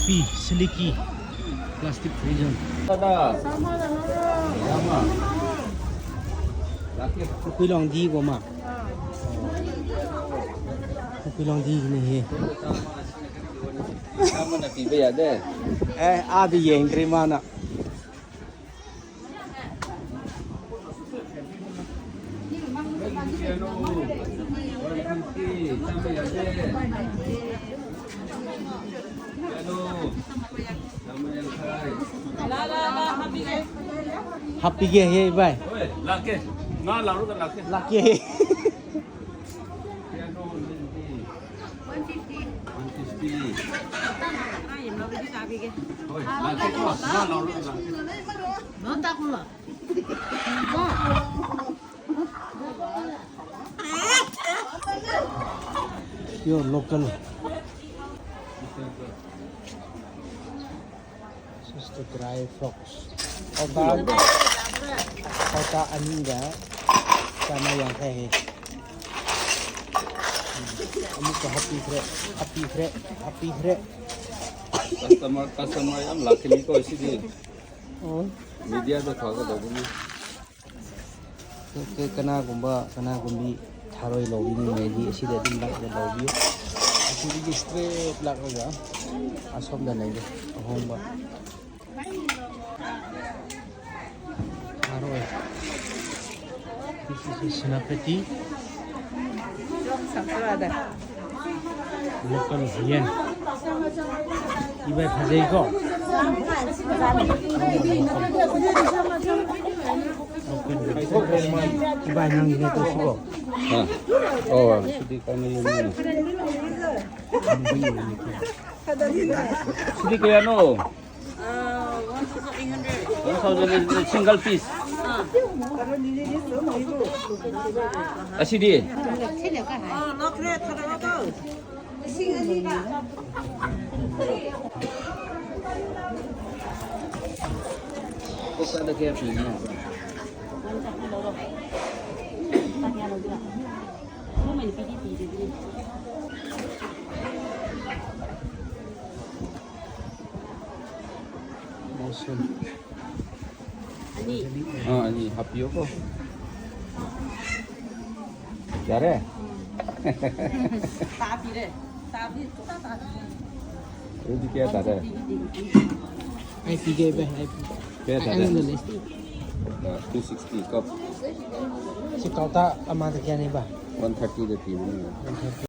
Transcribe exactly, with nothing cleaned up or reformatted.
Siliki plastic prison. Kuilong di gu ma. Kuilong di ni he. Eh, adi yeng kri mana. Happy ge he, bhai. Oi, lakge. Nga lalu ka lakge. Lakge he. One fifty. One fifty. Oi, lakge ko. Nga lalu ka lakge. Pure local. This is the dry frogs. Ota, ota ani ga chama yangkhai he. Amuk ka happy kre, happy kre, happy kre. Customer, customer yam lakini ko sidi. Oh. Media da thaga da gumi. Ke, ke, kanagumba, kanagumbi tharoi lobini maidi, asida din lak da lobi. Asidi straight lak ga. Asom da lei de, ahongba. Tharoi. This is a senapati. Local yen. Ibai phajai ko. Local. Ibai nang ni to sibo. Ha. Oh, sidi kami ni. Sidi kaya no? Uh, one thousand eight hundred. One thousand eight hundred, single piece. Ah. Asidi? Ah, lakre, thara ko. Ko sa da kaya pi no? Mawsum. Ani. Ah, ani, happiu ko. Yare? Tapi re. Tapi tu tak tak. Rudi kaya tare? Ai pige be, ai pige. Kaya tare? Ai, ai, ai. Ah, two sixty cup. Si kauta ama ta kaya ni ba? One thirty de pi ni. One thirty.